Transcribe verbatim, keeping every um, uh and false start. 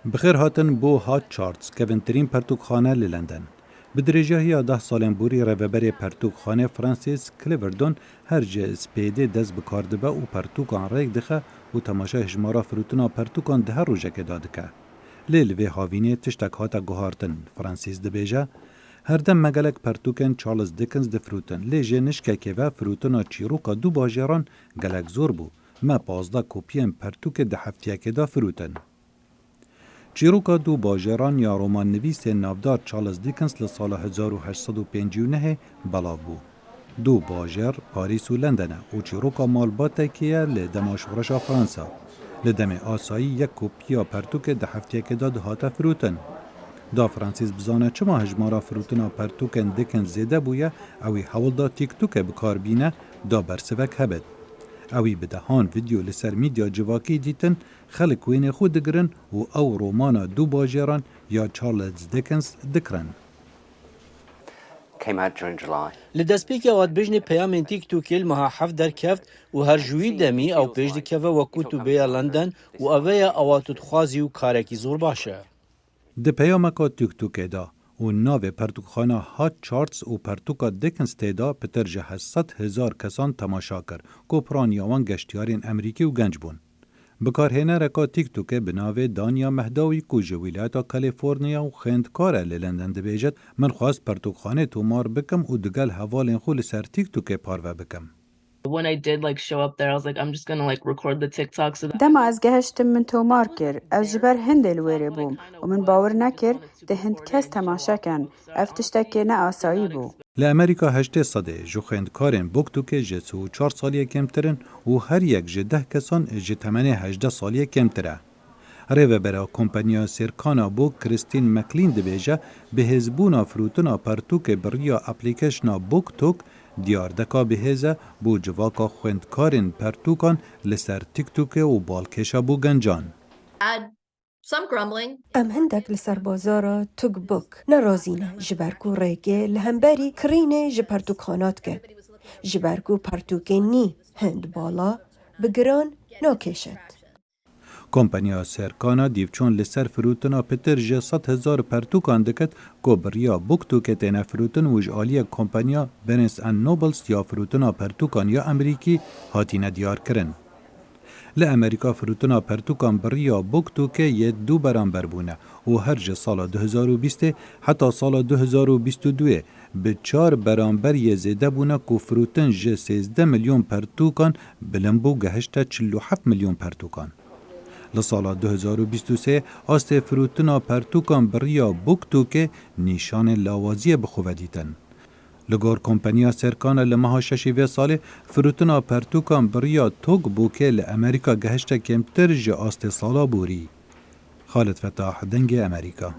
Bi xêr hatin bo Hot Charts, kevintirîn pertûkxane li London. Bi dirêjahiya deh salên borî rêveberê pertûkxanê Francis Cliverdon her ji spêdê dest bi kar dibe û pertûkan rêk dixe û temaşa hejmara firotina pertûkan di her rojekê de dike. Lê li vê havînê tiştek hate guhartin. Francis dibêje, Her dem me gelek pertûkên Charles Dickens difirotin, lê ji nişkekê ve firotina çîroka du bajêran gelek zor bû. Me pazdeh kopiyên pertûkê di heftiyekê de firotin. Çîroka Du Bajêran ya romannivîsê navdar Charles Dickens li sala hezar û heşt sed û pêncî û nehê belav bû. Du bajêr Parîs û London e û çîroka malbatekê ye li dema şoreşa Fransa. Li demê asayî yek kopiya pertûkê di heftiyekê de dihate firotin. Da Francis bizane çima hejmara firotina pertûkên Dickens zêde bûye, ew ê hewl da TikTokê bi kar bîne, da bersivek hebit. Ew ê bi dehan vîdeo li ser medya civakî dîtin, xelk wênê xwe digirin û ew romana Du Bajêran ya Charles Dickens dikirin. Li destpêkê awa dibêjinê peyamên TikTokê li meha heft derkeft û her ji wî demî ew pêş dikeve wekû tu bêya London û eve ye awa tu dixwazî û karekî zor baş e. Di peyameka TikTokê de û navê pertûkxana Hot Charts û pertûka Dickens tê de pitir ji heşt sed hezar kesan temaşa kir ku piraniya wan geştiyarên Emerîkî û genc bûn. Bikarhênereka TikTokê bi navê Danya Mehdawî ku ji wîlayeta Kalîforniya û xwendkar e li London dibêjit, Min xwest pertûkxanê tomar bikim û digel hevalên xwe li ser TikTokê parve bikim. When I did like show up there, I was like, I'm just gonna like record the TikToks. Dema ez gehiştim min tomar kir. Ez ji ber hindê li wêrê bûm û min bawer nekir di hind kes temaşe ken. Ev tiştekê ne asayî bû. Li Amerîka heştê sedê ji xwendkarên BookTokê ji sî û çar saliyê kêmtir in û her yek ji deh kesan ji temenê hejdeh saliyê kêmtir e. Rêvebera kompaniya Sêrkana Book Christine McLean dibêje, bihêzbûna firotina pertûkê bi riya aplîkeşna BookTok diyardeka bihêz e bo civaka xwendkarên pertûkan li ser TikTokê û balkêşa bo gencan. Em hindek li ser bazara Tugbook nerazî ne, ji ber ku rêkê li hemberî kirînê ji pertûkxana dike, ji ber ku pertûkên nî hind bala, bi giran nakêşit. Kompaniya Serkana dîvçûn li ser firotina pitir ji sed hezar pertûkan dikit ku bi riya BookTokê têne firotin û ji aliyê kompaniya Barnes and Nobles ya firotina pertûkan ya Amerîkî hatine diyarkirin. Li Amerîka firotina pertûkan bi riya BookTokê yê du beramber bûne û her ji sala du hezar û bîstê heta sala du hezar û bîst û duyê bi çar beramber yê zêde bûne ku firotin ji sêzdeh milyon pertûkan bilind bû, gehişte çil û heft milyon pertûkan. Li sala du hezar û bîst û sê astê firotina pertûkan bi riya BookTokê nîşanên lawaziyê bi xwe ve dîtin. Li gor kompaniya Serkana li meha şeşê vê salê firotina pertûkan bi riya Tugbookê li Amerîka gehişte kêmtir ji astê sala borî. Xalid Fetah, Dengê Amerîka.